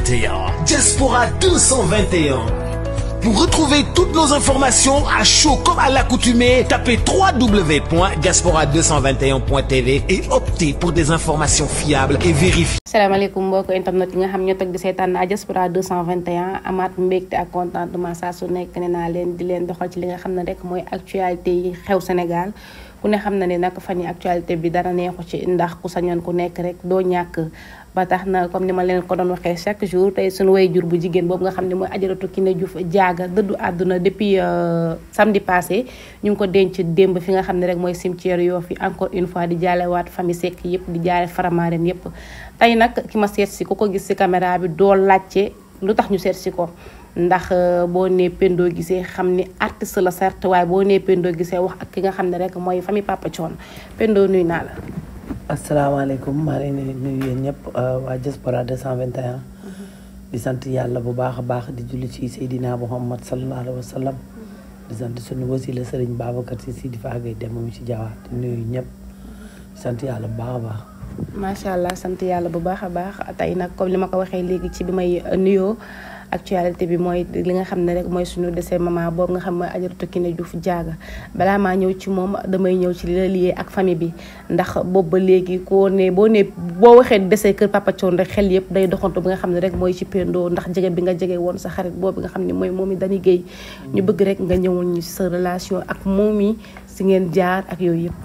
221. Diaspora 221. Pour retrouver toutes nos informations à chaud comme à l'accoutumée, tapez www.diaspora221.tv et optez pour des informations fiables et vérifiées. salaamaaleykum mbokk internet yi nga xam ñoo toog di seetaan na Diaspora 221 amaat mbégte ak contentement saa su nekk ne naa leen di leen doxal ci li nga xam ne rek mooy actualité yi xew Sénégal ku ne xam na ne nag fan yi actualité bi dara neexu ci ndax ku sañoon ku nekk rek doo ñàkk ba tax na comme ni ma leen ko doon waxee chaque jour tey suñu waajur bu jigéen boobu nga xam ne mooy Ajaratu Kiné Diouf Diaga dëddu àdduna depuis samedi passé ñu ngi ko denc démb fi nga xam ne rek mooy cimetière Yoff yi encore une fois di jaalewaat famille Seck yëpp di jaale Faramareen yëpp tey nag ki ma seet si ku ko gis si caméra bi doo laajte lu tax ñu seet si ko ndax boo nee Pendo Guissé xam ni artiste la certes waaye boo nee Pendo Guissé wax ak ki nga xam ne rek mooy famille Papa Thione Pendo nuyu naa la. asalaamaaleykum maa ngi leen di nuyu yéen ñëpp waa Diaspora 221. di sant yàlla bu baax a baax di julli ci Seydina Muhammad sallallahu alayhi wa sallam. di sant sunu wasila Serigne Babacar Sy Sidi Fagay dem mu ci jawaat di nuyu ñëpp di sant yàlla bu baax a baax. macha allah sant yàlla bu baax a baax tey nag comme li ma ko waxee léegi ci bi may nuyoo actualité bi mooy li nga xam ne rek mooy suñu décès maman boobu nga xam mooy Ajaratu Kiné Diouf Diaga balaa maa ñëw ci moom damay ñëw ci li la lié ak famille bi ndax boobu ba léegi boo waxee décès kër Papa Thione rek xel yëpp day doxantu bi nga xam ne rek mooy ci Pendo ndax jege bi nga jege woon sa xarit boobu nga xam ne mooy Momy Dany Guèye ñu bëgg rek nga ñëwoon ñu sa relation ak Momy si ngeen jaar ak yooyu yëpp.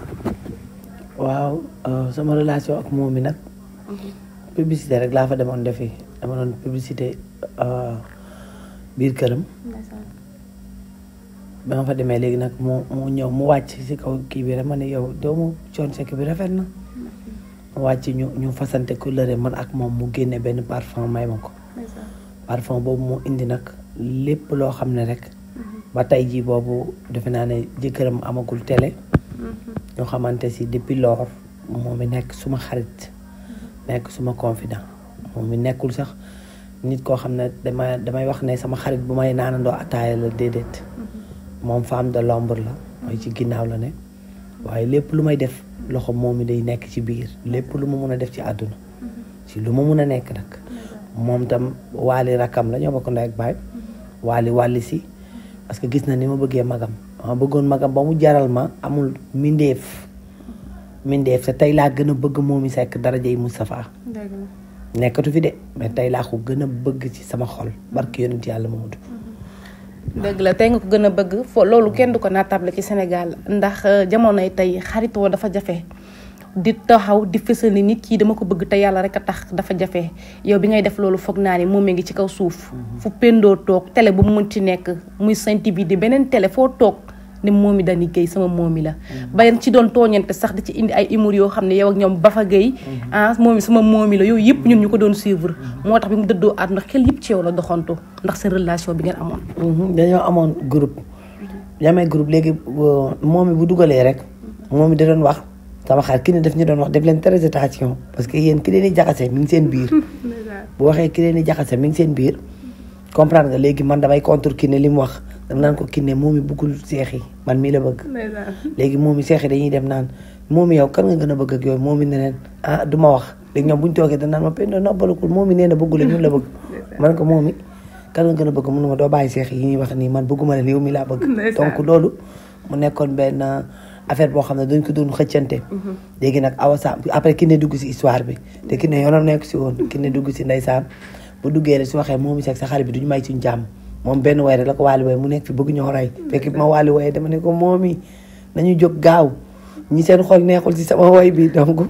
waaw sama relation ak Momy nag publicité rek laa fa demoon defi dama doon publicité biir këram ba ma fa demee léegi nag mu ñëw mu wàcc si kaw kii bi rek ma ne yow doomu Thione Seck bi rafet na mu wàcc ñu fasante couleur man ak moom mu génne benn parfum may ma ko parfum boobu moo indi nag lépp loo xam ne rek ba tey jii boobu defe naa ne jëkkëram amagul télé ñoo xamante si depuis lors moom mi nekk suma xarit nekk suma confident moom mi nekkul sax nit koo xam ne damay wax ne sama xarit bu may naanandoo ataaya la déedéet moom femme de l'ombre la mooy ci ginnaaw la ne waaye lépp lu may def loxo moom mi day nekk ci biir lépp lu ma mun a def ci àdduna si lu ma mun a nekk nag moom tam waali rakkam la ñoo bokk ndey ak baay waali si parce que gis na ni ma bëggee magam ma bëggoon magam ba mu jaral ma amul mindeef te tey laa gën a bëgg Momy Seck darajay Moustapha nekkatu fi de mais tey laa ko gën a bëgg ci sama xol barke yonent yàlla Mamadou. dëgg la tey nga ko gën a bëgg loolu kenn du ko naatable ci Sénégal ndax jamonoy tey xaritoo dafa jafe di taxaw di fësal ni nit kii dama ko bëgg te yàlla rek a tax dafa jafe yow bi ngay def loolu foog naa ni moom mi ngi ci kaw suuf. fu Pendo toog télé bu mu mënti nekk muy Sen TV di beneen télé foo toog ne Momy Dany Guèye sama Momy la. bayan ci doon tooñante sax di ci indi ay humour yoo xam ne yow ak ñoom Bafa Guèye Momy sama Momy la yooyu yëpp ñun ñu ko doon suivre. moo tax bi mu dëddoo àdduna xel yëpp ci yow la doxantu ndax seen relation bi ngeen amoon. dañoo amoon groupe. yamee groupe léegi Momy bu dugalee rek Momy da doon wax sama xarit ki ne daf ñu doon wax def leen très attention parce que yéen ki leen di jaxase mi ngi seen biir. bu waxee ki leen di jaxase mi ngi seen biir comprendre nga léegi man damay contre ki ne li mu wax. dama naan ko Kiné Momy bëggul seex yi man mii la bëgg. léegi Momy seex yi dañuy dem naan Momy yow kan nga gën a bëgg ak yooyu Momy ne leen du ma wax léegi ñoom bu ñu toogee dañ naan ma Pendo noppalikul Momy nee na bëggule ñun la bëgg. man ko Momy kan nga gën a bëgg mun ma doo bàyyi seex yi ñuy wax nii man bëgguma leen yow mi laa bëgg. donc loolu mu nekkoon benn affaire boo xam ne dañ ko doon xëccante. léegi nag awa sa après Kiné dugg si histoire bi te Kiné yoonam nekk si woon Kiné dugg si ndeysaan bu duggee rek su waxee Momy Seck sa xarit bi duñu may suñu jàmm moom benn way rek la ko waali way mu nekk fi bëgg ñoo rey fekk bi ma waali waye dama ne ko Momy nañu jóg gaaw ñi seen xol neexul ci sama way bi donc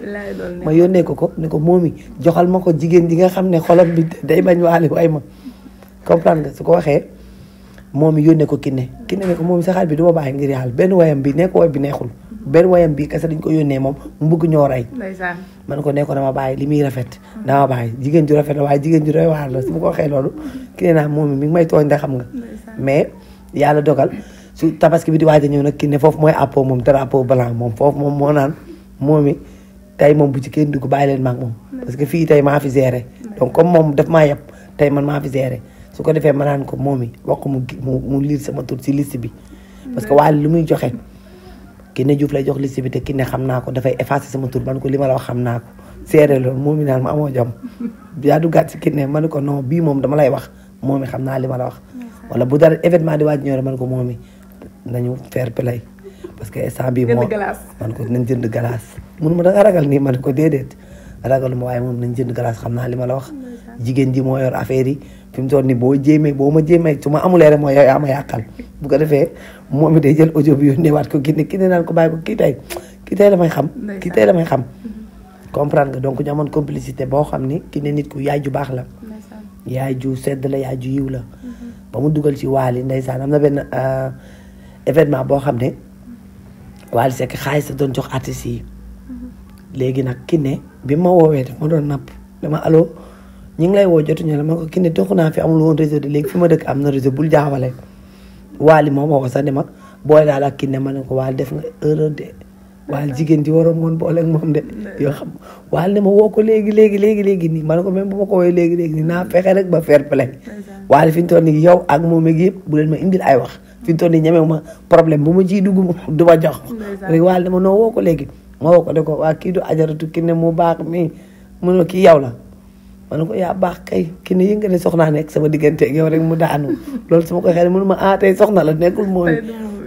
ma yónnee ko ne ko Momy joxal ma ko jigéen ji nga xam ne xolam bi day bañ waali way ma comprendre nga su ko waxee Momy yónnee ko Kiné ne ko Momy sa xarit bi du ma bàyyi ngir yàlla benn wayam bi nekk way bi neexul benn wayam bi kese dañ ko yónnee moom mu bëgg ñoo rey man ko ne ko dama bàyyi li muy rafet dama bàyyi jigéen ju rafet la waaye jigéen ju doy waar la su ma ko waxee loolu Kiné naa Momy mi ngi may tooñ da xam nga mais yàlla dogal su tabaski bi di waaj a ñëw nag Kiné foofu mooy àppoo moom drapeau blanc moom foofu moom moo naan Momy tey moom bu ci kenn dugg bàyyi leen maag moom parce que fii tey maa fi géré donc comme moom daf maa yeb tey man maa fi géré su ko defee ma naan ko Momy wax ko mu lire sama tur ci liste bi parce que waali lu muy joxe Kiné Diouf lay jox liste bi te Kiné xam naa ko dafay effacer sama tur man ko li ma la wax xam naa ko seere loolu moom mi naan ma amoo jom yaa duggaat si Kiné ma ne ko non bii moom dama lay wax moom mi xam naa li ma la wax wala bu dara événement di waaj ñëw rek man ko moom mi nañu fair play parce que instant bii moom man ko nañ jënd glace mun ma da nga ragal nii man ko déedéet ragalu ma waaye moom nañ jënd glace xam naa li ma la wax jigéen ji moo yor affaire yi fi mu toll nii boo ma jéemee su ma amulee rek mooy yow yaa ma yàqal bu ko defee moom mi day jël audio bi yónnee waat ko Kiné naan ko bàyyi ko kii tey la may xam kii tey la may xam comprendre nga donc ñu amoon complicité boo xam ni Kiné nit ku yaay ju baax la yaay ju sedd la yaay ju yiw la ba mu dugal ci Wally ndeysaan am na benn événement boo xam ne Wally Seck xaalis sa doon jox artistes yi léegi nag Kiné bi ma woowee daf ma doon napp dama allo ñu ngi lay woo jotuñu la ma ko Kiné toxu naa fi amul woon réseau de léegi fi ma dëkk am na réseau bul jaawale Wally moom moo ko sax ne ma booy daal ak Kiné ma ne ko Wally def nga erreur de Wally jigéen ji waroon moon booleeg moom de yoo xam Wally ne ma woo ko léegi nii ma ne ko même bu ma ko woowee léegi nii naa fexe rek ba fair play Wally fi ñu toll nii yow ak moom ak yëpp bu leen ma indil ay wax fi ñu toll nii ñemewu ma problème bu ma ciy dugg du ma jox rek Wally ne ma noo woo ko léegi ma woo ko de ko waa kii du ajaratu Kiné mu baax mi mu ne kii yow la ma ne ko yaa baax kay Kiné yi nga ne soxnaa nekk sama diggante ak yow rek mu daanu loolu su ma ko xëy mënu ma tey soxna la nekkul mooy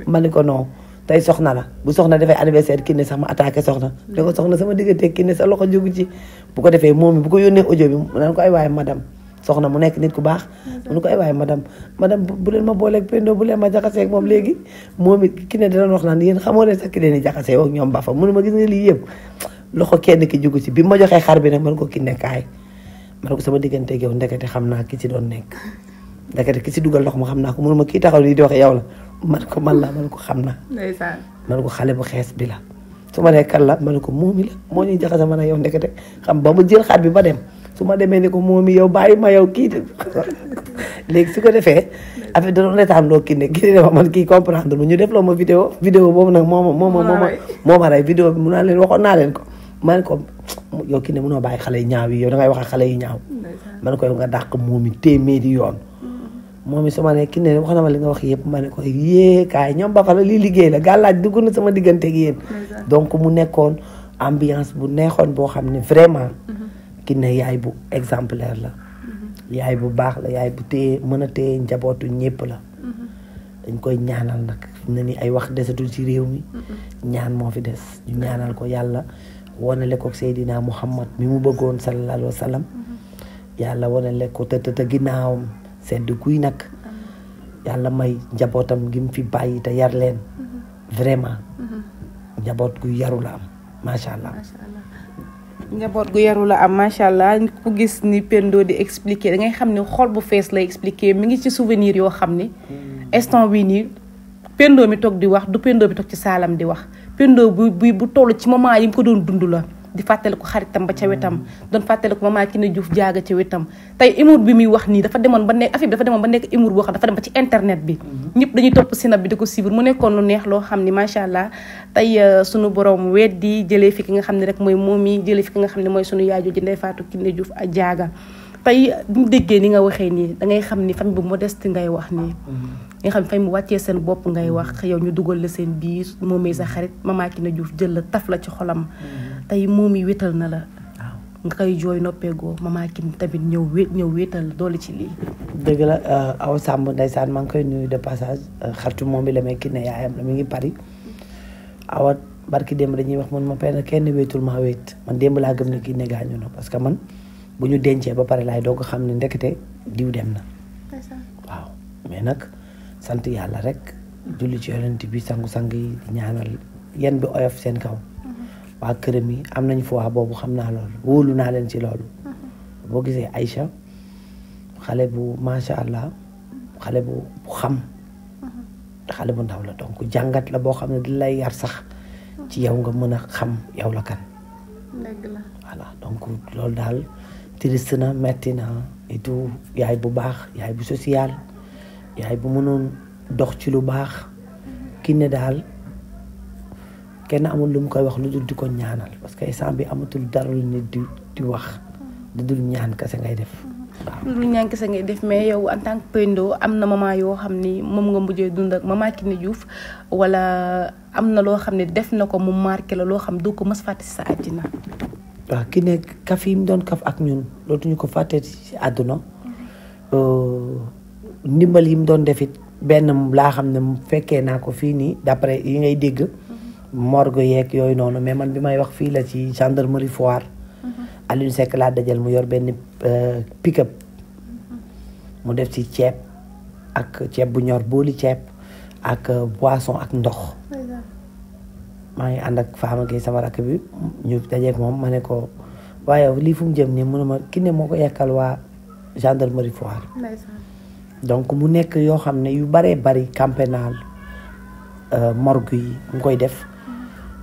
ma ne ko non tey soxna la bu soxna dafay anniversaire Kiné sax ma attaqué soxna ne ko soxna sama diggante Kiné sa loxo jógu ci bu ko defee moom bu ko yónnee audio bi mu naan ko ay waaye madame soxna mu nekk nit ku baax mu ne ko ay waaye madame bu leen ma booleeg Pendo bu leen ma jaxaseeg moom léegi moom it Kiné da doon wax naan yéen xamoo ne sax Kiné ni jaxasee ak ñoom ba fa mu ne ma gis nga lii yëpp loxo kenn ki jógu ci bi ma joxee xar bi nag man ko Kiné kaay man ko sama diggante ak yow ndekete xam naa ki ci doon nekk ndekete ki ci dugal loxo ma xam naa ko mu ne ma kii taxaw nii di wax yow la man ko man la man ko xam naa man ko xale bu xees bi la su ma nee kan la man ko moomi la moo ñuy jaxase man ak yow ndekete xam ba ma jël xar bi ba dem su ma demee ni ko moomi yow bàyyi ma yow kii léegi su ko defee affaire da doon retaan loo Kiné dafa man kii comprendre lu ñu def loo ma vidéo boobu nag moo ma rey vidéo bi mun naa leen waxoon naa leen ko man ko yow Kiné mënoo bàyyi xale yi ñaaw yi yow dangay wax ak xale yi ñaaw man ko yow nga dàq moomi téeméeri yoon moom su ma ne Kiné wax na ma li nga wax yëpp ma ne ko yee kaay ñoom ba fa la lii liggéey la gàllaaj dugg na sama diggante ak yéen donc mu nekkoon ambiance bu neexoon boo xam ne vraiment Kiné yaay bu exemplaire la yaay bu baax la yaay bu téye mën a téye njabootu ñëpp la dañ koy ñaanal nag na ni ay wax desatul ci réew mi ñaan moo fi des ñu ñaanal ko yàlla wanale ko Seydina Muhammad mi mu bëggoon sallallahu alayhi wa sallam yàlla wanale ko te ginnaawam sedd kuy nag yàlla may njabootam gi mu fi bàyyi te yar leen vraiment njaboot gu yaru la am macha allah. njaboot gu yaru la am macha allah ku gis ni Pendo di expliquer da ngay xam ne xol bu fees lay expliquer mi ngi ci souvenir yoo xam ni instant bii nii Pendo mi toog di wax du Pendo mi toog ci saalam di wax Pendo bu toll ci moment yi mu ko doon dund la. di fàttali ko xaritam ba ca wetam doon fàttali ko maman Kiné Diouf jaaga ca wetam tey humour bi muy wax nii dafa demoon ba nekk affaire bi dafa demoon ba nekk humour boo xam dafa dem ba ci internet bi ñëpp dañuy topp sinab bi di ko suivre mu nekkoon lu neex loo xam ni macha allah tey sunu borom weddi jëlee fi ki nga xam ne rek mooy moom yi jëlee fi ki nga xam ne mooy sunu yaay jooju Ndeye Fatou Kiné Diouf ak jaaga tey bu ñu déggee ni nga waxee nii da ngay xam ni famille bu modeste ngay wax nii nga xam famille bu wàccee seen bopp ngay wax yow ñu dugal la seen biir moomee sa xarit maman Kiné Diouf jël la taf la ci xolam tey moom yi wétal na la nga koy jooy noppeegoo maman Kiné tamit ñëw wétal doole ci lii dëgg la Awa Samb ndeysaan maa ngi koy nuyu de passage xaritu moom bi la may Kiné yaayam la mi ngi Paris Awa barki démb dañuy wax man ma penn kenn wéetul maa wéet man démb laa gëm ne Kiné gaañu na parce que man bu ñu dencee ba pare laay doog a xam ne ndekete diw dem na waaw mais nag sant yàlla rek julli ci yonent bi sangu-sang yi di ñaanal yan bi oyof seen kaw waa këram yi am nañ foi boobu xam naa loolu wóolu naa leen ci loolu boo gisee Aïcha xale bu macha allah xale bu xam xale bu ndaw la donc jàngat la boo xam ne di lay yar sax ci yow nga mën a xam yow la kan voilà donc loolu daal triste na metti na et tout yaay bu baax yaay bu social yaay bu mënoon dox ci lu baax Kiné daal kenn amul lu mu koy wax lu dul di ko ñaanal parce que instant bi amatul dara lu nit di wax du dul ñaan kese ngay def waaw lu ñaan kese ngay def mais yow en tant que Pendo am na moment yoo xam ni moom nga mujjee dund ak maman Kiné Diouf wala am na loo xam ne def na ko mu marqué la loo xam doo ko mës fàtte si sa àddina waaw ki ne kaf yi mu doon kaf ak ñun dootuñu ko fàtte ci àdduna. ndimbal yi mu doon defit benn laa xam ne fekkee naa ko fii nii d'après yi ngay dégg. morgue yeeg yooyu noonu mais man bi may wax fii la ci gendarmerie Foire. Alioune Seck laa dajal mu yor benn pick-up. mu def ci ceeb ak ceeb bu ñor booli ceeb ak boisson ak ndox. maa ngi ànd ak Fama Gueye sama rakk bi ñu dajeeg moom ma ne ko waaye lii fu mu jëm nii mu ne ma ki ne moo ko yekkal waa gendarmerie Foire. donc mu nekk yoo xam ne yu baree bari camp pénal morgue yi mu koy def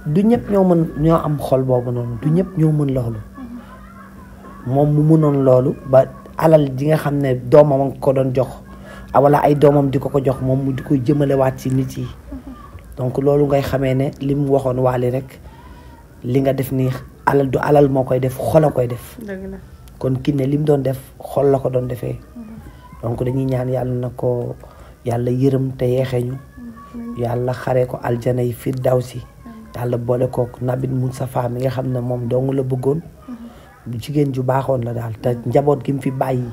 du ñëpp ñoo am xol boobu noonu du ñëpp ñoo mën loolu. moom mu mënoon loolu ba alal ji nga xam ne doomam a ko doon jox wala ay doomam di ko jox moom mu di ko jëmalewaat ci nit yi. donc loolu ngay xamee ne li mu waxoon waali rek li nga def nii alal du alal moo koy def xol a koy def. kon ki ne li mu doon def xol la ko doon defee. donc dañuy ñaan yàlla na ko yàlla yërëm te yeexeñu. yàlla xaree ko aljana yi firdawsi. yàlla boole kook Nabil Moustapha mi nga xam ne moom dong la bëggoon. jigéen ju baaxoon la daal te njaboot gi mu fi bàyyi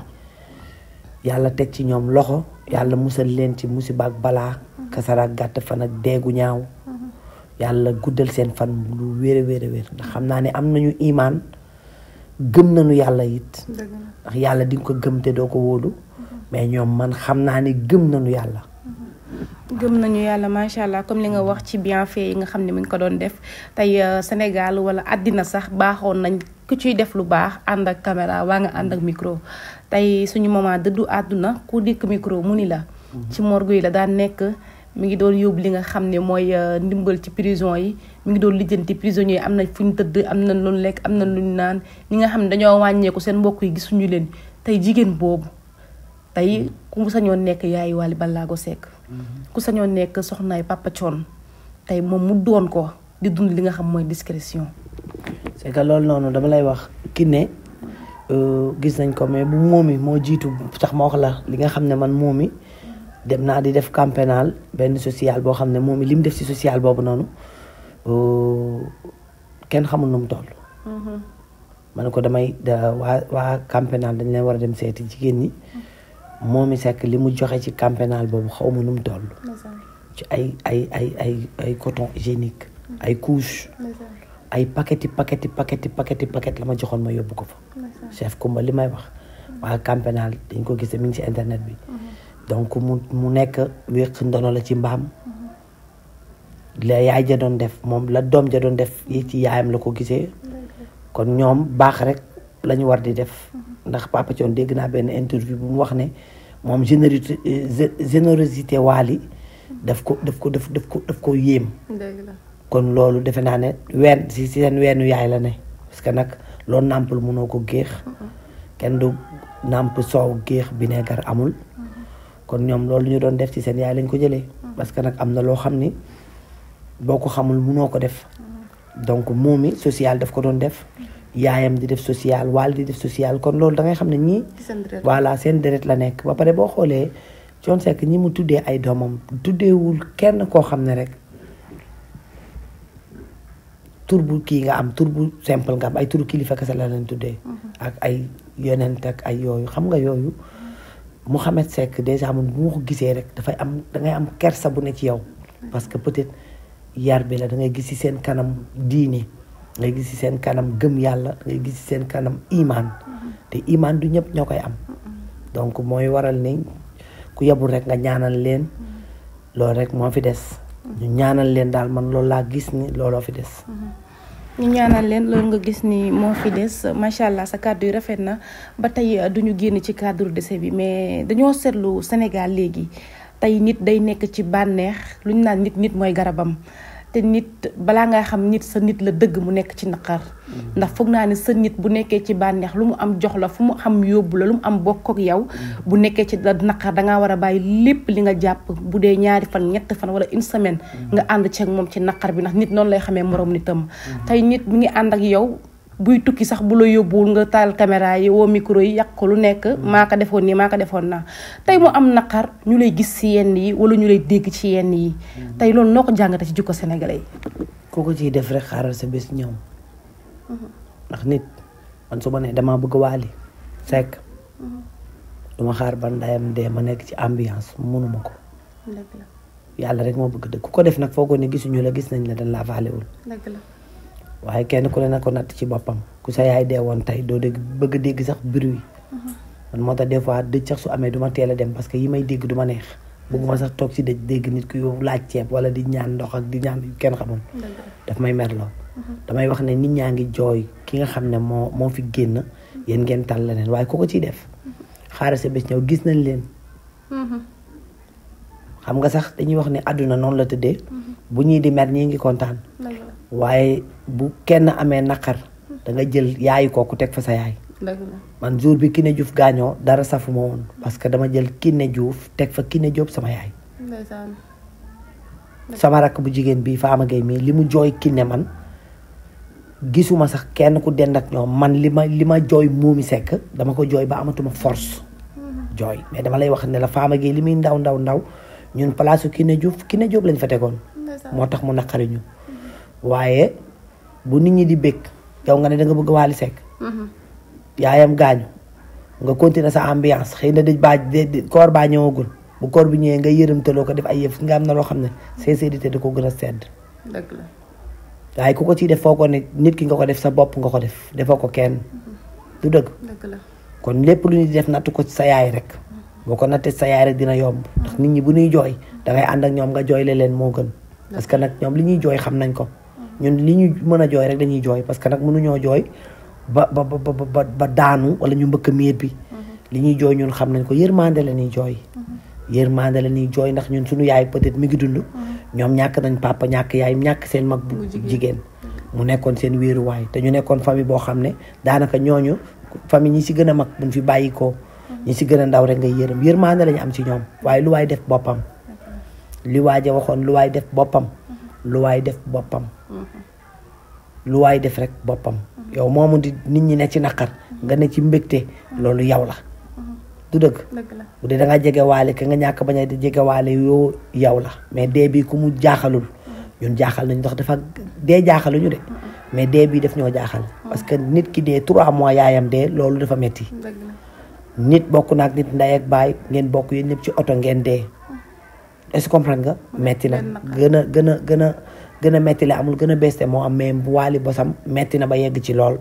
yàlla teg ci ñoom loxo yàlla musal leen ci musiba ak balaa. kasara gàtt fan ak deegu ñaaw. yàlla guddal seen fan lu wér ndax xam naa ne am nañu imaan gëm nañu yàlla it. ndax yàlla di nga ko gëm te doo ko wóolu. mais ñoom man xam naa ne gëm nañu yàlla. gëm nañu yàlla macha allah comme li nga wax ci bienfait yi nga xam ne mi ngi ko doon def tey Sénégal wala àddina sax baaxoon nañ ku ciy def lu baax ànd ak caméra waa nga ànd ak micro tey suñu moment dëddu àdduna ku dikk micro mu ni la. ci morgue yi la daan nekk mi ngi doon yóbbu li nga xam ne mooy ndimbal ci prison yi mi ngi doon lijjanti prisonniers yi am na fu ñu tëdd am na lu ñu lekk am na lu ñu naan ñi nga xam ne dañoo wàññeeku seen mbokk yi gisuñu leen tey jigéen boobu tey ku sañoon nekk yaay Wally Ballago Seck. ku sañoon nekk soxnaay Papa Thione tey moom mu doon ko di dund li nga xam mooy discrétion. c'est que loolu noonu dama lay wax ki ne gis nañ ko mais bu moomi moo jiitu tax ma wax la li nga xam ne man moomi dem naa di def camp pénal benn social boo xam ne moomi li mu def ci social boobu noonu kenn xamul nu mu toll. ma ne ko waa camp pénal dañ leen war a dem seeti jigéen ñi. Momy Seck li mu joxe ci camp pénal boobu xaw ma nu mu toll. ci ay coton hygiénique. ay couche. ay paquet la ma joxoon ma yóbbu ko fa. chef Kumba li may wax. waa camp pénal dañ ko gis mi ngi ci internet bi. donc mu nekk wéq ndono la ci mbaam. la yaay ja doon def moom la doom ja doon def yi ci yaayam la ko gisee. kon ñoom baax rek lañu war di def. ndax Papa Thione dégg naa benn interview bu mu wax ne moom générosité Wally daf ko yéem. kon loolu defe naa ne si seen weenu yaay la ne parce que nag loolu nàmpal mënoo ko géex. kenn du nàmp soow géex vinaigre amul. kon ñoom loolu ñu doon def ci seen yaay lañ ko jëlee. parce que nag am na loo xam ni boo ko xamul mënoo ko def. donc moomi social daf ko doon def. yaayam di def social Wally di def social kon loolu da ngay xam ne ñii. voilà seen deret la nekk ba pare boo xoolee Thione Seck ñi mu tuddee ay doomam tuddeewul kenn koo xam ne rek tur bu kii nga am tur bu simple nga am ay turu kilifa kese la leen tuddee. ak ay yonent ak ay yooyu xam nga yooyu. Mouhamed Seck déjà man bu ma ko gisee rek dafay am dangay am kersa bu ne ci yow. parce que peut-être yar bi la da ngay gis ci seen kanam diine. ngay gis ci seen kanam gëm yàlla ngay gis ci seen kanam imaan te imaan du ñëpp ñoo koy am donc mooy waral ni ku yebul rek nga ñaanal leen loolu rek moo fi des ñu ñaanal leen daal man loolu laa gis ni looloo fi des. ñu ñaanal leen loolu nga gis ni moo fi des macha allah sa kàddu yi rafet na ba tey duñu génn ci cadre décès bi mais dañoo seetlu Sénégal léegi tey nit day nekk ci bànneex lu ñu naan nit mooy garabam. te nit balaa nga xam nit sa nit la dëgg mu nekk ci naqar ndax foog naa ne sa nit bu nekkee ci bànneex lu mu am jox la fu mu am yóbbu la lu mu am bokk ak yow bu nekkee ci naqar dangaa war a bàyyi lépp li nga jàpp bu dee 2 fan 3 fan wala 1 semaine nga ànd ceeg moom ci naqar bi ndax nit noonu lay xamee moroom nitam tey nit mi ngi ànd ak yow buy tukki sax bu la yóbbuwul nga taal caméra yi woo micro yi yàq ko lu nekk maa ko defoon nii maa ko defoon naa tey mu am naqar ñu lay gis ci yenn yi wala ñu lay dégg ci yenn yi tey loolu noo ko jàngate ci jikko sénégalais yi. ku ko ciy def rek xaaral sa bés ñëw. ndax nit man su ma nee damaa bëgg Wally Seck duma xaar ba ndayam dee ma nekk ci ambiance mënuma ko. dëgg la. yàlla rek moo bëgg dëgg ku ko def nag foogoo ne gisuñu la gis nañ la dañ laa faalewul. dëgg la. waaye kenn ku ne na ko natt ci boppam ku sa yaay dee woon tey doo dégg bëgg a dégg sax bruit. man moo tax des fois dëj sax su amee duma teel a dem parce que yi may dégg duma neex. bëgguma sax toog ci dëj dégg nit ku yow laaj ceeb wala di ñaan ndox ak di ñaan kenn xamul. daf may merloo. damay wax ne nit ñaa ngi jooy ki nga xam ne moo fi génn yéen ngeen tal leneen waaye ku ko ciy def xaaral sa bés ñëw gis nañ leen. xam nga sax dañuy wax ne àdduna noonu la tëddee. bu ñii di mer ñii ngi kontaan. waaye bu kenn amee naqar da nga jël yaayu kooku teg fa sa yaay. man jour bi Kiné Diouf gaañoo dara safuma woon parce que dama jël Kiné Diouf teg fa Kiné Diop sama yaay. sama rakk bu jigéen bii Fama Gueye mii li mu jooy Kiné man gisuma sax kenn ku dend ak ñoom man li ma jooy Momy Seck dama ko jooy ba amatuma force. jooy mais dama lay wax ne la Fama Gueye li muy ndaw ñun place Kiné Diop lañ fa tegoon. moo tax mu naqari ñu. waaye bu nit ñi di bëgg yow nga ne da nga bëgg Wally Seck. yaayam gaañu nga continuer sa ambiance xëy na koor baa ñëwagul bu koor bi ñëwee nga yërëmtaloo ko def ay yëf nga am na loo xam ne sincérité da ko gën a sedd. dëgg la. waaye ku ko ciy def foo ko ne nit ki nga ko def sa bopp nga ko def defoo ko kenn. du dëgg. dëgg la. kon lépp lu ñuy def nattu ko ci sa yaay rek. boo ko nattee sa yaay rek dina yomb ndax nit ñi bu ñuy jooy dangay ànd ak ñoom nga jooyle leen moo gën. parce que nag ñoom li ñuy jooy xam nañ ko. ñun li ñu mën a jooy rek dañuy jooy parce que nag mënuñoo jooy ba daanu wala ñu mbëkk miir bi. li ñuy jooy ñun xam nañ ko yërmande la ñuy jooy. yërmande la ñuy jooy ndax ñun suñu yaay peut-être mi ngi dund. ñoom ñàkk nañ papa ñàkk yaay ñàkk seen mag bu jigéen. mu nekkoon seen wéeruwaay te ñu nekkoon famille boo xam ne daanaka ñooñu famille ñi si gën a mag buñ fi bàyyi ko ñi si gën a ndaw rek ngay yërmande lañu am ci ñoom waaye lu waay def boppam. li waaja waxoon lu waay def boppam. lu waay def boppam. lu waay def rek boppam. yow moomu di nit ñi ne ci naqar nga ne ci mbégte loolu yow la. du dëgg. bu dee da nga jege waale ka nga ñàkk bañ a jege waale yow la mais dee bi ku mu jaaxalul ñun jaaxal nañu ndax dafa dee jaaxaluñu de mais dee bii daf ñoo jaaxal. parce que nit ki dee 3 mois yaayam dee loolu dafa metti nit bokk naag nit ndey ak baay ngeen bokk yéen ñëpp ci oto ngeen dee. est-ce que comprendre nga. metti na gën a metti la amul gën a beste moo am mais bu Wally bosam metti na ba yegg ci lool.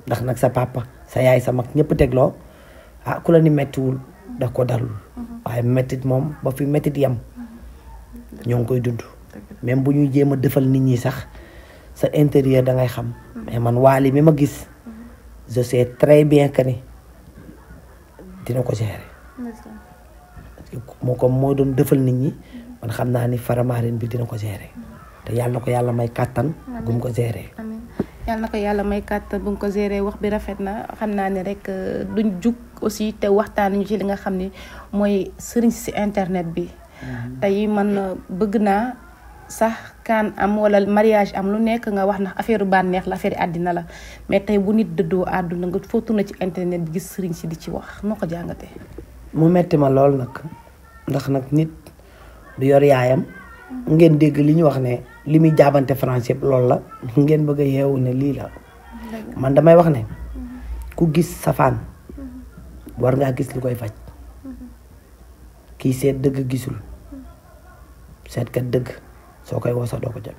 ndax nag sa papa sa yaay sa mag ñëpp tegloo ku la ni mettiwul daf ko dalul. waaye mettit moom ba fi mettit yam ñoo ngi koy dund. même bu ñuy jéem a defal nit ñi sax sa intérieur da ngay xam. mais man Wally mi ma gis je sais très bien que ni dina ko gérer. moo doon defal nit ñi man xam naa ni Faramareen bi dina ko gérer te yàlla na ko yàlla may kàttan bu mu ko gérer. yàlla na ko yàlla may kàttan bu mu ko gérer wax bi rafet na xam naa ne rek duñ jug aussi te waxtaan ñu ci li nga xam ni mooy sëriñ si internet bi. tey man bëgg naa sax kaan am wala mariage am lu nekk nga wax ndax affaire bànneex la affaire àddina la mais tey bu nit dëddoo àdduna nga foo tourné ci internet bi gis sëriñ si di ci wax noo ko jàngatee. mu metti ma lool nag ndax nag nit du yor yaayam ngeen dégg li ñu wax ne li muy jaabante France yëpp loolu la ngeen bëgg a yeewu ne lii la man damay wax ne ku gis safaan war ngaa gis lu koy faj kii seet dëgg gisul seetkat dëgg soo koy wosa doo ko jot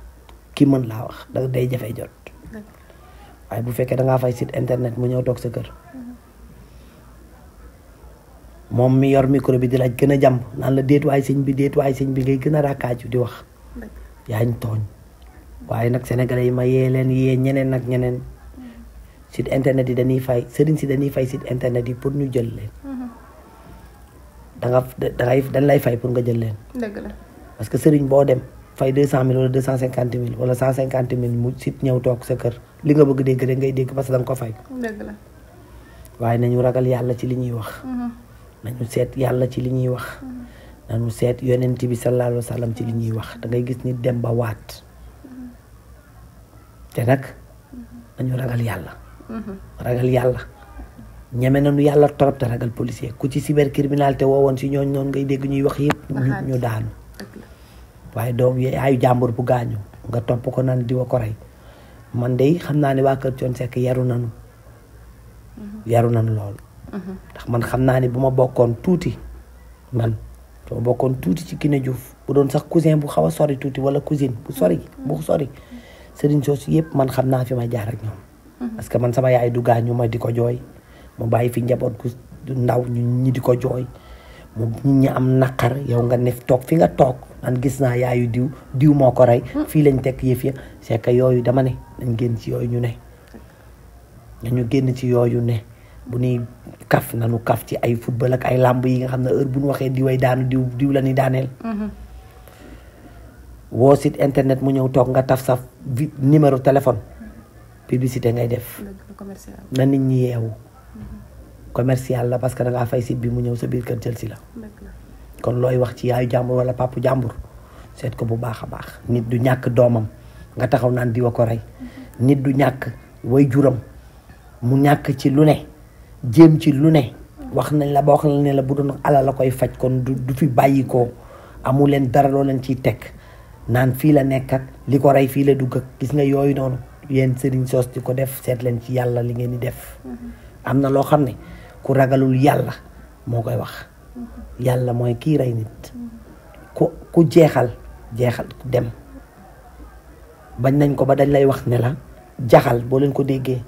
ki mën laa wax da day jafee jot waaye bu fekkee dangaa fay site internet mu ñëw toog sa kër moom mi yor micro bi di la gën a jàmb naan la déetuwaay sëñ bi ngay gën a rakkaaju di wax yaa ñu tooñ waaye nag sénégalais yi ma yee leen yee ñeneen nag ñeneen site internet yi dañuy fay sëriñ si dañuy fay site internet yi pour ñu jël leen dañ lay fay pour nga jël leen parce que sëriñ boo dem fay 200 000 wala 250 000 wala 150 000 mu site ñëw toog sa kër li nga bëgg dégg rek ngay dégg parce que da nga ko fay waaye nañu ragal yàlla ci li ñuy wax nañu seet yàlla ci li ñuy wax nañu seet yonent bi sallallahu alayhi wa sallam ci li ñuy wax da ngay gis nit dem ba waat te nag nañu ragal yàlla ñeme nañu yàlla torop te ragal policier ku ci cybercriminalité woowoon si ñooñ noonu ngay dégg ñuy wax yëpp ñu daanu waaye doom yaayu jàmbur bu gaañu nga topp ko naan diwa ko rey man de xam naa ne waa kër Thione Seck yaru nanu lool ndax man xam naa ne bu ma bokkoon tuuti ci Kiné Diouf bu doon sax cousin bu xaw a sori tuuti wala cousine bu sori Serigne soosu yëpp man xam naa fi ma jaar ak ñoom parce que man sama yaay du gaañu ma di ko jooy mu bàyyi fi njaboot gu ndaw ñi di ko jooy mu nit ñi am naqar yow nga ne toog fi nga toog man gis naa yaayu diw moo ko rey fii lañ tekk yëf ya c'est que yooyu dama ne nañ génn ci yooyu ñu ne nañu génn ci yooyu ne bu ñuy kaf nañu kaf ci ay football ak ay làmb yi nga xam ne heure bu ñu waxee diway daanu diw la ñuy daaneel woo site internet mu ñëw toog nga taf sa numéro téléphone publicité ngay def na nit ñi yeewu commercial la parce que da ngaa fay site bi mu ñëw sa biir kër jël si la kon looy wax ci yaayu jàmbur wala papu jàmbur seet ko bu baax a baax nit du ñàkk doomam nga taxaw naan diwa ko rey nit du ñàkk way juram mu ñàkk ci lu ne jéem ci lu ne wax nañ la ba wax la ne la bu doon alal la koy faj kon du fi bàyyi ko amu leen dara loo leen ciy teg naan fii la nekk ak li ko rey fii la dugg ak gis nga yooyu noonu yéen sëriñ soos di ko def seet leen ci yàlla li ngeen di def am na loo xam ne ku ragalul yàlla moo koy wax yàlla mooy kii rey nit ku jeexal dem bañ nañ ko ba dañ lay wax ne la jaxal boo leen ko déggee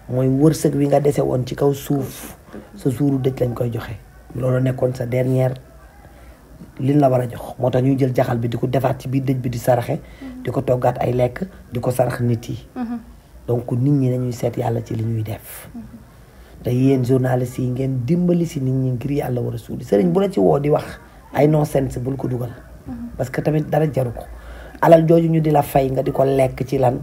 mooy wërsëg wi nga dese woon ci kaw suuf sa suuru dëj lañ koy joxe loolu nekkoon sa dernière liñ la war a jox moo tax ñuy jël jaxal bi di ko defaat ci biir dëj bi di saraxe di ko toggaat ay lekk di ko sarax nit yi donc nit ñi nañuy seet yàlla ci li ñuy def te yéen journalistes yi ngeen dimbali si nit ñi ngir yàlla war a suuli sëriñ bu la ci woo di wax ay nonsense bul ko dugal parce que tamit dara jaru ko alal jooju ñu di la fay nga di ko lekk ci lan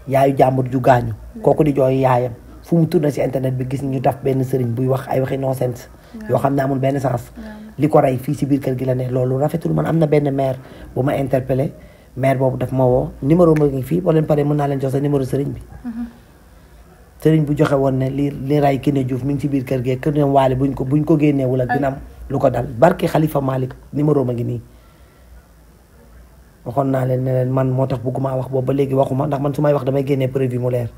yaayu jàmbur ju gaañu kooku di jooy yaayam fu mu tourné ci internet bi gis ñu taf benn sëriñ buy wax ay waxi nonsense yoo xam ne amul benn sens li ko rey fii ci biir kër gi la ne loolu rafetul man am na benn maire bu ma interpellé maire boobu daf ma woo numéro ma ngi fii boo leen paree mën naa leen jox sa numéro sëriñ bi sëriñ bu joxe woon ne li ray Kiné Diouf mi ngi ci biir kër gi kër ñoom waale buñ ko génneewul ak dina am lu ko dal barki Khalifa Malick numéro ma ngi nii waxoon naa leen ne leen man moo tax bëgguma wax boobu ba léegi waxuma ndax man su may wax damay génnee preuve mu leer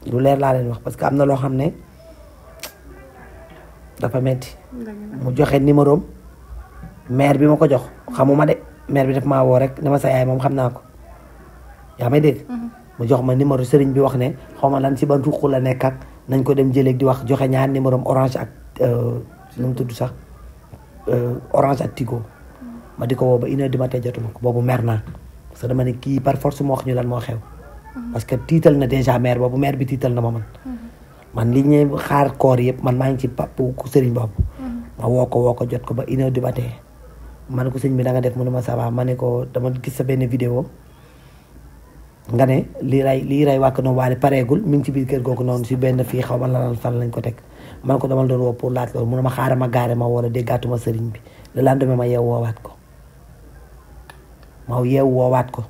lu leer laa leen wax parce que am na loo xam ne dafa metti mu joxe numéro am maire bi ma ko jox xamuma de maire bi daf maa woo rek dama sa yaay moom xam naa ko yaa may dégg mu jox ma numéro sëriñ bi wax ne xaw ma lan si ban ruq la nekk ak nañ ko dem jëlee di wax joxe ñaar numéro am orange ak nu mu tudd sax orange ak Tigo ma di ko woo ba 1h du matin jotuma ko boobu mer naa parce que dama ne kii par force mu wax ñu lan moo xew parce que tiital na déjà maire boobu maire bi tiital na ma man li ñuy xaar koor yëpp man maa ngi ci papu ku sëriñ boobu ma woo ko jot ko ba 1h du matin ma ne ko sëñ bi da nga def mu ne ma ça va ma ne ko dama gis sa benn vidéo nga ne lii ray wàkk noonu waale pareegul mi ngi ci biir kër googu noonu si benn fii xaw ma lan fan lañ ko teg man ko dama doon woo pour laaj loolu mu ne ma xaaral ma gaare ma wala déggaatuma sëriñ bi le lendemain ma yeewu woowaat ko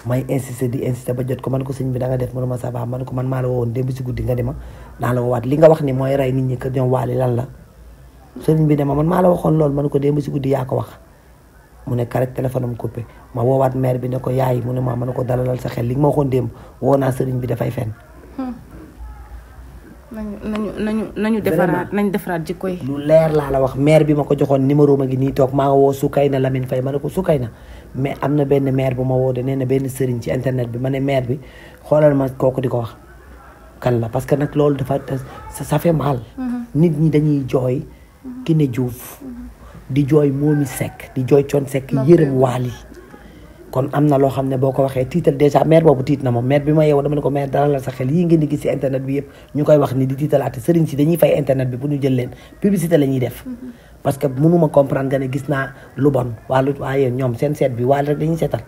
may insister ba jot ko man ko sëñ bi da nga def mu ne ma ça va man ko man maa la woowoon démb si guddi nga di ma naa la woowaat li nga wax ni mooy rey nit ñi kër ñoom waale lan la sëriñ bi ne ma man maa la waxoon loolu man ko démb si guddi yaa ko wax mu ne correct téléphone am coupé ma woowaat maire bi ne ko yaay mu ne ma ne ko dalalal sa xel li nga ma waxoon démb woo naa sëriñ bi dafay fen nañu defaraat jikko yi lu leer laa la wax maire bi ma ko joxoon numéro ma ngi nii toog maa nga woo Soukayna Lamine Faye ma ne ko Soukayna mais am na benn maire bu ma woo de nee na benn sëriñ ci internet bi ma ne maire bi xoolal ma kooku di ko wax kan la parce que nag loolu dafa ça fait mal nit ñi dañuy jooy Kiné Diouf di jooy Momy Seck di jooy Thione Seck yërëm Wally kon am na loo xam ne boo ko waxee tiital déjà maire boobu tiit na moom maire bi ma yeewoo dama ne ko maire dalal sa xel yii ngeen di gis ci internet bi yëpp ñu koy wax ni di tiitalaate sëriñ si dañuy fay internet bi pour ñu jël leen publicité la ñuy def parce que mënuma comprendre nga ne gis naa lu bon waaye ñoom seen seet bi Wally rek dañuy seetal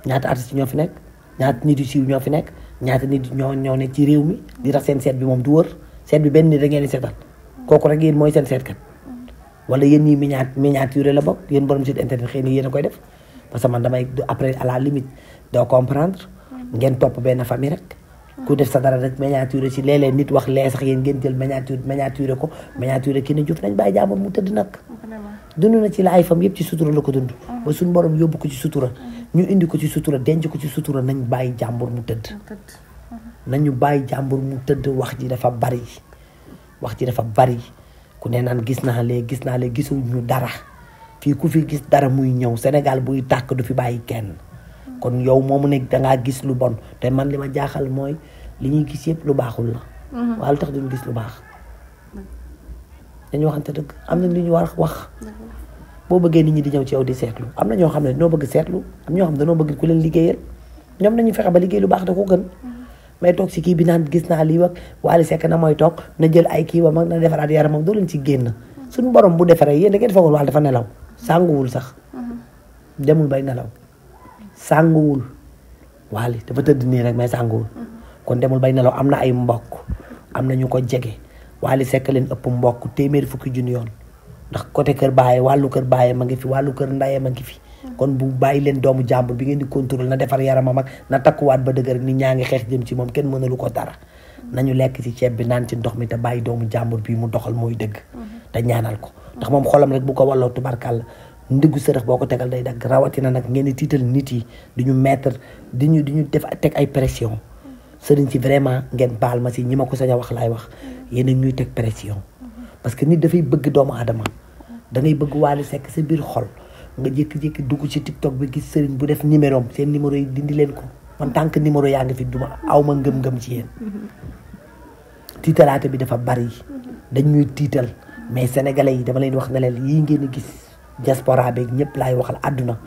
ñaata artistes ñoo fi nekk ñaata nit yu siiw ñoo fi nekk ñaata nit ñoo nekk ci réew mi di tax seen seet bi moom du wër seet bi benn nit da ngeen di seetal kooku rek yéen mooy seen seetkat wala yéen ñii miniature la bokk yéen borom site internet xëy na yéen a koy def parce que man damay après à la limite doo comprendre ngeen topp benn famille rek ku def sa dara rek miniature ci léeg-léeg nit wax lee sax yéen ngeen jël miniature ko miniature Kiné Diouf nañ bàyyi jàmbur mu tëdd nag dund na ci la ay fam yëpp ci sutura la ko dund ba suñ borom yóbbu ko ci sutura ñu indi ko ci sutura denc ko ci sutura nañ bàyyi jàmbur mu tëdd. nañu bàyyi jàmbur mu tëdd wax ji dafa bari ku ne naan gis naa lee gisuñu dara fii ku fi gis dara muy ñëw Sénégal buy tàkk du fi bàyyi kenn kon yow moomu nekk dangaa gis lu bon te man li ma jaaxal mooy li ñuy gis yëpp lu baaxul la. waaye lu tax duñu gis lu baax. dañu waxante dëgg am na lu ñu war wax. boo bëggee nit ñi di ñëw ci yow di seetlu am na ñoo xam ne dañoo bëgg seetlu am ñoo xam ne dañoo bëgg ku leen liggéeyal ñoom nañu fexe ba liggéey lu baax da ko gën. mais toog si kii bi naan gis naa lii wax Wally Seck na mooy toog na jël ay kii wa mag na defaraat yaramam doo leen ci génn suñu borom bu defaree yéen da ngeen foogul Wally dafa nelaw sànguwul sax demul bay nelaw sànguwul Wally dafa tëdd nii rek mais sànguwul kon demul bay nelaw am na ay mbokk am na ñu ko jege Wally Seck leen ëpp mbokk téeméeri fukki junni yoon ndax côté kër baaye wàllu kër baaye ma ngi fi wàllu kër ndaye ma ngi fi kon bu bàyyi leen doomu jàmbur bi ngeen di contrôle na defar yaramam ak na takkuwaat ba dëgër nit ñaa ngi xeex jëm ci moom kenn mënalu ko dara nañu lekk ci ceeb bi naan ci ndox mi te bàyyi doomu jàmbur bi mu doxal mooy dëgg te ñaanal ko ndax moom xolam rek bu ko walloo tubarkàlla ndiggu sërëx boo ko tegal day dagg rawatina nag ngeen di tiital nit yi di ñu mettre di ñu def teg ay pression sëriñ si vraiment ngeen baal ma si ñi ma ko sañ a wax laay wax yéen a ñuy teg pression parce que nit dafay bëgg doomu aadama da ngay bëgg Wally Seck sa biir xol nga jékki-jékki dugg ci TikTok bi gis sëriñ bu def numéro am seen numéro yi dindi leen ko man tant que numéro yaa ngi fi duma aw ma ngëm-ngëm ci yéen tiitalaate bi dafa bari dañ ñuy tiital mais sénégalais yi dama leen wax ne leen yii ngeen gis diaspora beeg ñëpp laay waxal àdduna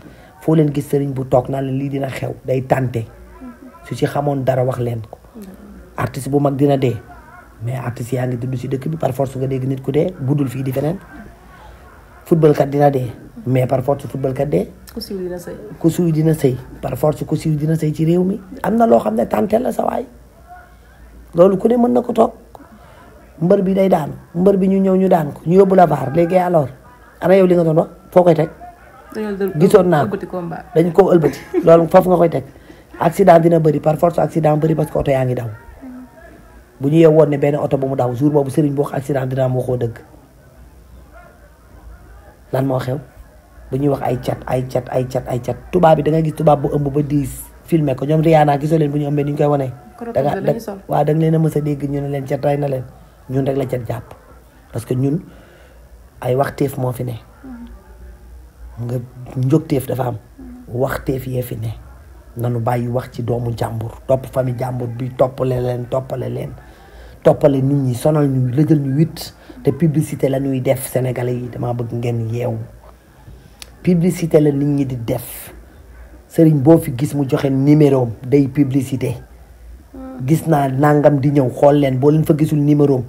foo leen gis sëriñ bu toog naa leen lii dina xew day tànte su ci xamoon dara wax leen ko artiste bu mag dina dee mais artiste yaa ngi dund si dëkk bi par force nga dégg nit ku dee budul fii di feneen football kat dina dee mais par force football kat dee. ku siiw dina sëy par force ku siiw dina sëy ci réew mi am na loo xam ne tàntel la sa waay loolu ku ne mën na ko toog mbër bi day daanu mbër bi ñu ñëw ñu daan ko ñu yóbbu la vaar léegi alors ana yow li nga doon wax foo koy teg. gisoon naa ko dañ koo ëlbati loolu foofu nga koy teg accident dina bëri par force accident bëri parce que oto yaa ngi daw bu ñu yeewoon ne benn oto bu mu daw jour boobu sëriñ bu wax accident dina am waxoo dëgg. lan moo xew bu ñuy wax ay cat tubaab bi da nga gis tubaab bu ëmb ba 10 filmé ko ñoom Rihanna gisoo leen bu ñu ëmbee ni ñu koy wanee da nga leen a mës a dégg ñu ne leen cat rey na leen ñun rek la cat jàpp parce que ñun ay waxteef moo fi ne nga njógteef dafa am waxteef yee fi ne nanu bàyyi wax ci doomu jàmbur topp famille jàmbur bi toppale nit ñi sonal ñu lëjal ñu witt te publicité la ñuy def sénégalais yi dama bëgg ngeen yeewu publicité la nit ñi di def sëriñ boo fi gis mu joxe numéro day publicité gis naa nangam di ñëw xool leen boo leen fa gisul numéro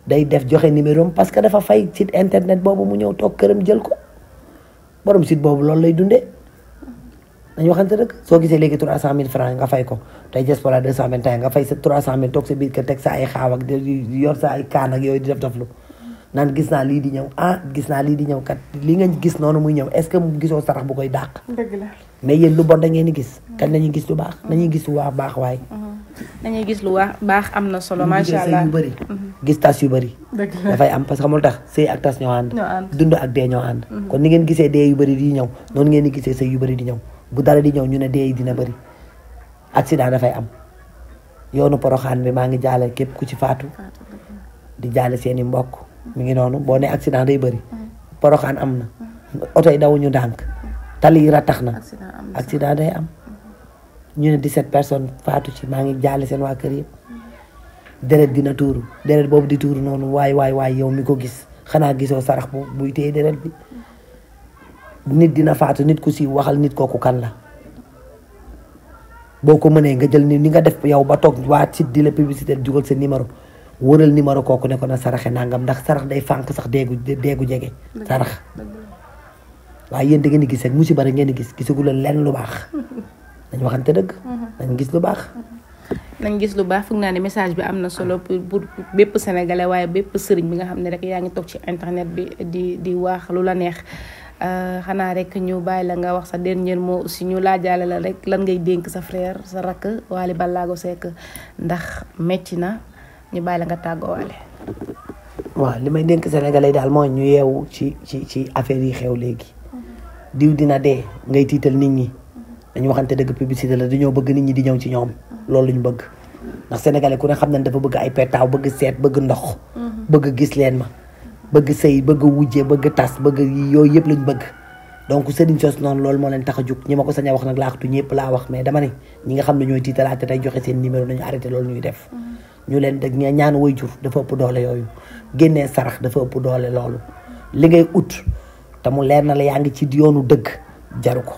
day def joxe numéro parce que dafa fay site internet boobu mu ñëw toog këram jël ko borom site boobu loolu lay dundee dañu waxante rek soo gisee léegi 300 000 francs nga fay ko tey diaspora 221 nga fay sa 300 000 toog sa biir kër teg sa ay xaaw ak yor sa ay kaan ak yooyu di def lu naan gis naa lii di ñëw gis naa lii di ñëw kat li nga gis noonu muy ñëw est-ce que mu gisoo sarax bu koy dàq. dëgg la mais yéen lu bon da ngeen di gis. kan nañuy gis lu baax nañuy gis lu baax waaye. nañuy gis lu baax am na solo macha allah yu bëri. gis tas yu bëri. dafay am parce que xamul tax sëy ak tas ñoo ànd. dund ak dee ñoo ànd. kon ni ngeen gisee dee yu bëri di ñëw noonu ngeen di gisee sëy yu bëri di ñëw bu dara di ñëw ñu ne dee yi dina bëri accident dafay am yoonu Poroxaan bi maa ngi jaale képp ku ci faatu di jaale seeni mbokk mi ngi noonu boo ne accident day bëri Poroxaan am na oto yi dawuñu ndànk tali yi ratax na accident day am ñu ne 17 personnes faatu ci maa ngi jaale seen waa kër yëpp deret dina tuuru deret boobu di tuuru noonu waay yow mi ko gis xanaa gisoo sarax bu buy téye deret bi nit dina faatu nit ku si waxal nit kooku kan la boo ko mënee nga jël ni nga def yow ba toog waa site di la publicité jugal sa numéro wëral numéro kooku ne ko na saraxe nangam ndax sarax day fànk sax deegu jege sarax waaye yéen da ngeen di gis rek musiba rek ngeen di gis gisagu leen lenn lu baax dañ waxante dëgg dañ gis lu baax nañ gis lu baax foog naa ne message bi am na solo pour bépp sénégalais waaye bépp sëriñ bi nga xam ne rek yaa ngi toog ci internet bi di wax lu la neex xanaa rek ñu bàyyi la nga wax sa dernier mot aussi ñu laajaale la rek lan ngay dénk sa frère sa rakk Wally Ballago Seck ndax metti na ñu bàyyi la nga tàggoo Wally. waaw li may dénk sénégalais daal mooy ñu yeewu ci affaire yi xew léegi diw dina dee ngay tiital nit ñi dañu waxante dëgg publicité la dañoo bëgg nit ñi di ñëw ci ñoom loolu lañu bëgg ndax sénégalais ku ne xam nañ dafa bëgg ay petaaw bëgg seet bëgg ndox bëgg gis leen ma bëgg sëy bëgg wujje bëgg tas bëgg yooyu yëpp lañ bëgg donc sëriñ sos noonu loolu moo leen tax a jug ñi ma ko sañ a wax nag laaxatu ñëpp laa wax mais dama ne ñi nga xam ne ñooy tiitalaate tey joxe seen numéro nañu arrêté loolu ñuy def ñu leen dëgg ñaan way jur dafa ëpp doole yooyu génnee sarax dafa ëpp doole loolu li ngay ut te mu leer na la yaa ngi ci yoonu dëgg jaru ko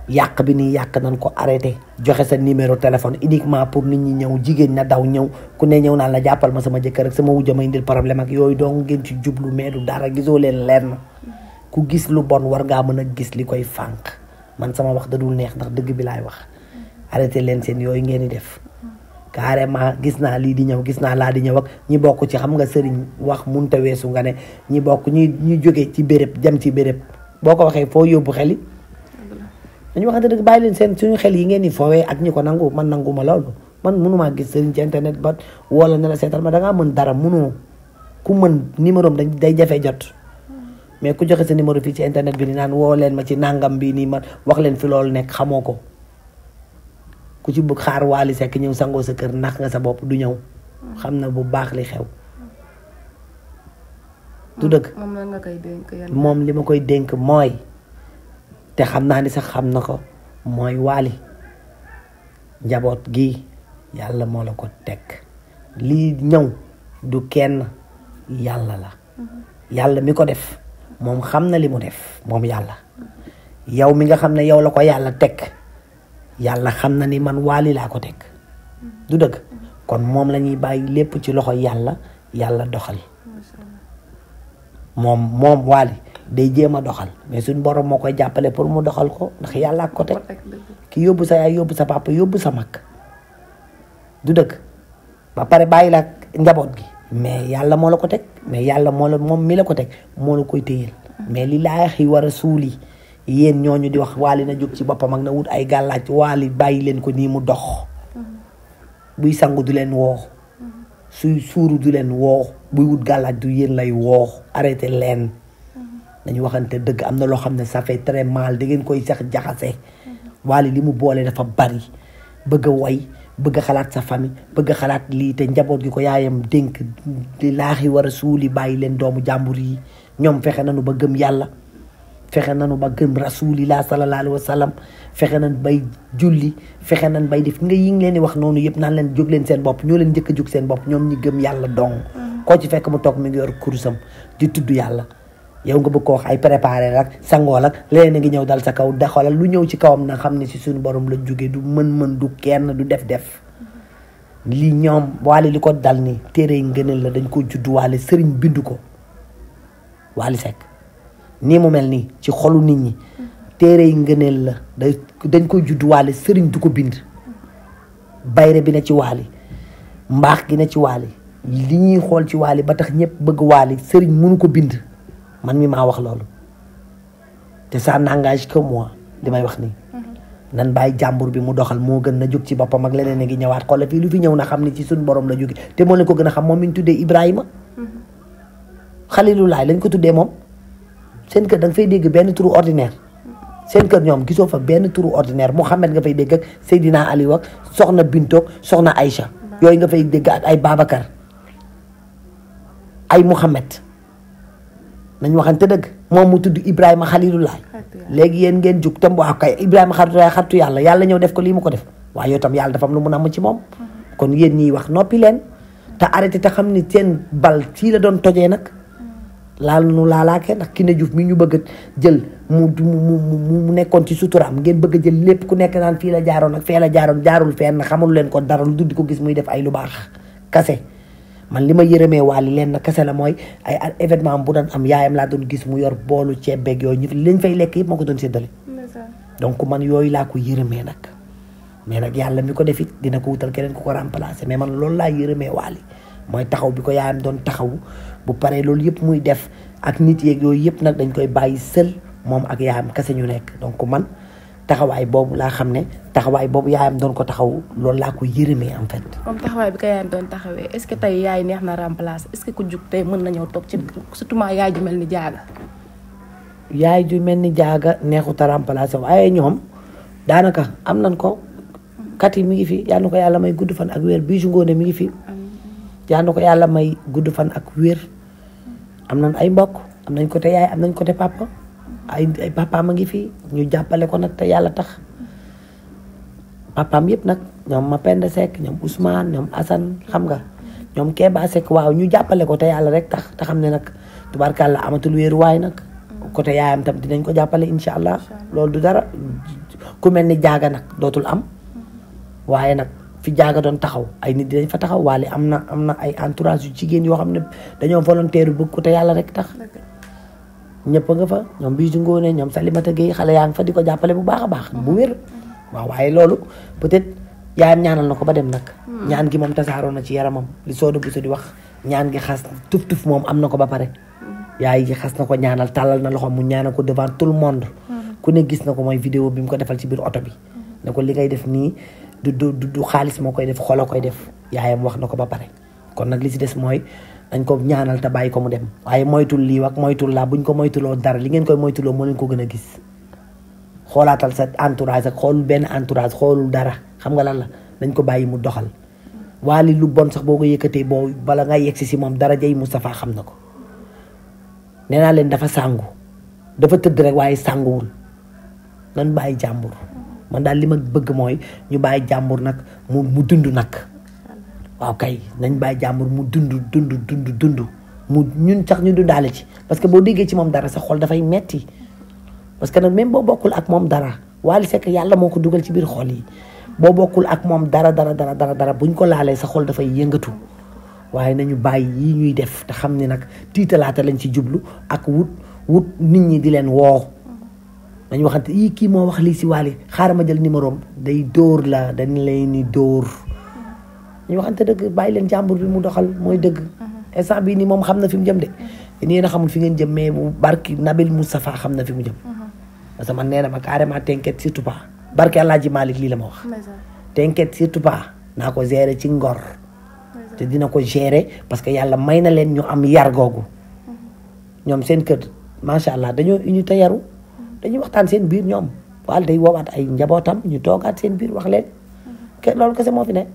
yàq bi nii yàq nañ ko arrêté joxe sa numéro téléphone uniquement pour nit ñi ñëw jigéen na daw ñëw ku ne ñëw naan la jàppal ma sama jëkkër ak sama wujja ma indil problème ak yooyu donc ngeen ci jublu mais du dara gisoo leen leer na ku gis lu bon war ngaa mën a gis li koy fànq man sama wax da dul neex ndax dëgg bi laay wax arrêté leen seen yooyu ngeen di def carrément gis naa lii di ñëw gis naa laa di ñëw ak ñi bokk ci xam nga sëriñ wax munta weesu nga ne ñi bokk ñi jóge ci béréb jëm ci béréb boo ko waxee foo yóbbu xel yi dañu waxante dëgg bàyyi leen seen suñu xel yi ngeen di foowee ak ñi ko nangu man nanguma loolu man mënumaa gis sëriñ ci internet ba wala ne la seetal ma dangaa mën dara mënoo ku mën numéro am day jafe jot mais ku joxe sa numéro fii ci internet bi ni naan woo leen ma ci nangam bi nii ma wax leen fi loolu nekk xamoo ko ku ci bëgg xaar Wally Seck ñëw sangoo sa kër nax nga sa bopp du ñëw xam na bu baax li xew du dëgg moom li ma koy dénk mooy te xam naa ni sax xam na ko mooy Wally njaboot gi yàlla moo la ko teg lii ñëw du kenn yàlla la yàlla mi ko def moom xam na li mu def moom yàlla yow mi nga xam ne yow la ko yàlla teg yàlla xam na ni man Wally laa ko teg du dëgg kon moom la ñuy bàyyi lépp ci loxo yàlla yàlla doxal moom Wally day jéem a doxal mais suñ borom moo koy jàppale pour mu doxal ko ndax yàlla ak ko teg ki yóbbu sa yaay yóbbu sa papa yóbbu sa mag du dëgg ba pare bàyyi la ak njaboot gi mais yàlla moo la ko teg mais yàlla moom mi la ko teg moo la koy téyel mais li laaxi war a suuli yéen ñooñu di wax Wally na jóg ci boppam ak na wut ay gàllaaj Wally bàyyi leen ko nii mu dox buy sangu du leen woo suy suuru du leen woo buy wut gàllaaj du yéen lay woo arrêté leen dañu waxante dëgg am na loo xam ne ça fait très mal da ngeen koy sax jaxase Wally li mu boole dafa bari bëgg a woy bëgg a xalaat sa famille bëgg a xalaat lii te njaboot gi ko yaayam dénk di laaxi war a suuli bàyyi leen doomu jàmbur yi ñoom fexe nañu ba gëm yàlla fexe nañu ba gëm rasulillah sallallahu alayhi wa sallam fexe nañ bay julli fexe nañ bay def nga yi ngi leen di wax noonu yëpp naan leen jóg leen seen bopp ñoo leen njëkk a jóg seen bopp ñoom ñi gëm yàlla dong koo ci fekk mu toog mi ngi yor kurusam di tudd yàlla yow nga bëgg ko wax ay préparé rek sangoo ak leneen a ngi ñëw dal sa kaw da xoolal lu ñëw ci kawam na xam ne si suñu borom la jógee du mën-mën du kenn du def li ñoom Wally li ko dal ni téere yi ngëneel la dañ ko judduwaale sëriñ bindu ko Wally Seck nii mu mel nii ci xolu nit ñi téere yi ngëneel la dañ koy judduwaale sëriñ du ko bind bayre bi ne ci Wally mbaax gi ne ci Wally li ñuy xool ci Wally ba tax ñëpp bëgg Wally sëriñ mënu ko bind man mi maa wax loolu te ça n'engage que moi li may wax nii nan bàyyi jàmbur bi mu doxal moo gën na jóg ci boppam ak leneen a ngi ñëwaat xoolal fii lu fi ñëw na xam ni ci suñu borom la jóge te moo leen ko gën a xam moom mi ñu tuddee Ibrahima Xalilulaay lañ ko tuddee moom seen kër da nga fay dégg benn turu ordinaire seen kër ñoom gisoo fa benn turu ordinaire Mouhamed nga fay dégg ak Seydina Aliou ak soxna Bintoog soxna Aïcha yooyu nga fay dégg ak ay Babacar ay Mouhamed nañ waxante dëgg moom mu tudd Ibrahima Xalilulaay léegi yéen ngeen jug tam waaw kay Ibrahima xaritu yàlla ñëw def ko lii mu ko def waaye yow tam yàlla dafa am lu mu namm ci moom kon yéen ñiy wax noppi leen te arrêté te xam ni seen bal fii la doon tojee nag laal nu laalaakee ndax Kiné Diouf mi ñu bëgg a jël mu nekkoon ci suturaam ngeen bëgg a jël lépp ku nekk naan fii la jaaroon ak fee la jaaroon jaarul fenn xamul leen ko dara lu duddi ko gis muy def ay lu baax kase man li ma yërëmee Wally leen na kese la mooy ay événement bu doon am yaayam laa doon gis mu yor boolu ceeb beeg yooyu ñu lañ fay lekk yëpp moo ko doon séddale donc man yooyu laa ko yërëmee nag mais nag yàlla mi ko defit dina ko wutal keneen ku ko remplacer mais man loolu laa yërëmee Wally mooy taxaw bi ko yaayam doon taxaw bu paree loolu yëpp muy def ak nit yeeg yooyu yëpp nag dañ koy bàyyi sël moom ak yaayam kese ñu nekk donc man taxawaay boobu laa xam ne taxawaay boobu yaayam doon ko taxaw loolu laa ko yërëmee en fait. comme taxawaay bi ko yaayam doon taxawee est-ce que tey yaay neex na remplacer est-ce que ku jug tey mën nañoo toog ci surtout yaay ju mel ni jaaga. yaay ju mel ni jaaga neexut a remplacer waaye ñoom daanaka am nañ ko. kat yi mi ngi fi yal na ko yàlla may gudd fan ak wér Bijou Ngoné mi ngi fi. yal na ko yàlla may gudd fan ak wér. am nañ ay mbokk am nañ côté yaay am nañ côté papa ay papaam a ngi fi ñu jàppale ko nag te yàlla tax. papaam yëpp nag ñoom Mapenda Seck ñoom Ousmane ñoom Assane xam nga ñoom Keba Seck waaw ñu jàppale ko te yàlla rek tax te xam ne nag tubaarkàlla amatul wéeru waay nag. côté yaayam tam dinañ ko jàppale incha allah loolu du dara ku mel ni jaaga nag dootul am. waaye nag fi jaaga doon taxaw ay nit dinañ fa taxaw waale am na ay entourage yu jigéen yoo xam ne dañoo volontaire bëgg ko te yàlla rek tax. ñëpp nga fa ñoom Bijou Ngoné ñoom Salimata Gueye xale yaa ngi fa di ko jàppale bu baax a baax. bu wér waaw waaye loolu peut-être yaayam ñaanal na ko ba dem nag. ñaan gi moom tasaaroo na ci yaramam li sooda bu di wax ñaan gi xas tuf moom am na ko ba pare. yaay gi xas na ko ñaanal tàllal na loxo mu ñaanal ko devant tout le monde. ku ne gis na ko mooy vidéo bi mu ko defal ci biir oto bi. ne ko li ngay def nii. du xaalis moo koy def xolo koy def yaayam wax na ko ba pare kon nag li si des mooy dañ ko ñaanal te bàyyi ko mu dem waaye moytul lii wax moytul laa buñ ko moytuloo dara li ngeen koy moytuloo moo leen ko gën a gis xoolaatal sa entourage ak xoolul benn entourage xoolul dara xam nga lan la dañ ko bàyyi mu doxal waali lu bon sax boo ko yëkkatee boo bala nga yegsi si moom dara jay Moustapha xam na ko nee naa leen dafa sàngu dafa tëdd rek waaye sànguwul nan bàyyi jàmbur man daal li ma bëgg mooy ñu bàyyi jàmbur nag mu dund nag waaw kay nañ bàyyi jàmbur mu dund mu ñun sax ñu dundaale ci parce que boo déggee ci moom dara sa xol dafay metti parce que nag même boo bokkul ak moom dara Wally Seck yàlla moo ko dugal ci biir xol yi boo bokkul ak moom dara buñ ko laalee sa xol dafay yëngatu waaye nañu bàyyi yi ñuy def te xam ne nag tiitalaata lañ ci jublu ak wut nit ñi di leen woo dañu waxante kii moo wax lii si Wally xaaral ma jël numéro am day dóor la dañ lay ni dóor dañu waxante dëgg bàyyi leen jàmbur bi mu doxal mooy dëgg instant bii nii moom xam na fi mu jëm de yéen a xamul fi ngeen jëm mais bu barki Nabil Moustapha xam na fi mu jëm parce que man nee na ma carrément t'inquiète surtout pas barki Alaaji Malick lii la ma wax t'inquiète surtout pas naa ko gérer ci ngor te dina ko gérer parce que yàlla may na leen ñu am yar googu ñoom seen kër macha allah dañoo unité yaru dañuy waxtaan seen biir ñoom Wally day woowaat ay njabootam ñu toogaat seen biir wax leen loolu kese moo fi ne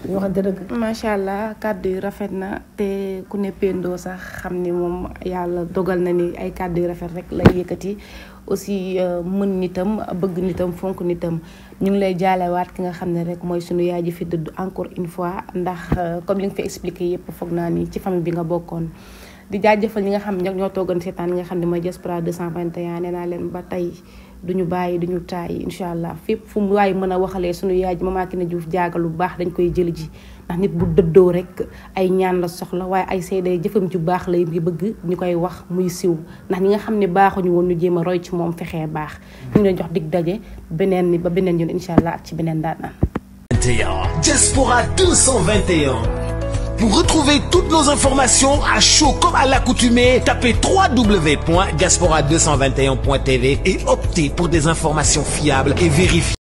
dañu waxante dëgg. macha allah kàddu yi rafet na te ku ne Pendo sax xam ni moom yàlla dogal na ni ay kàddu yu rafet rek lay yëkkati aussi mën nitam bëgg nitam fonk nitam ñu ngi lay jaalewaat ki nga xam ne rek mooy sunu yaay ji fi dëdd encore une fois ndax comme li nga fi expliqué yëpp foog naa ni ci famille bi nga bokkoon. di jaajëfal ñi nga xam ne ñoo toogoon seetaan ñi nga xam ne mooy Diaspora 221 nee naa leen ba tey duñu bàyyi duñu taay incha allah fépp fu mu waaye mën a waxalee sunu yaay ji Mama Kiné Diouf jaaga lu baax dañ koy jël ji ndax nit bu dëddoo rek ay ñaan la soxla waaye ay seede jëfam ci baax lay bëgg ñu koy wax muy siw ndax ñi nga xam ne baaxuñu woon ñu jéem a roy ci moom fexee baax ñu ngi leen jox dig daje beneen ni ba beneen yoon incha allah ak ci beneen daanaan. Diaspora 221. Pour retrouver toutes nos informations à chaud comme à l'accoutumée, tapez www.diaspora221.tv et optez pour des informations fiables et vérifiées.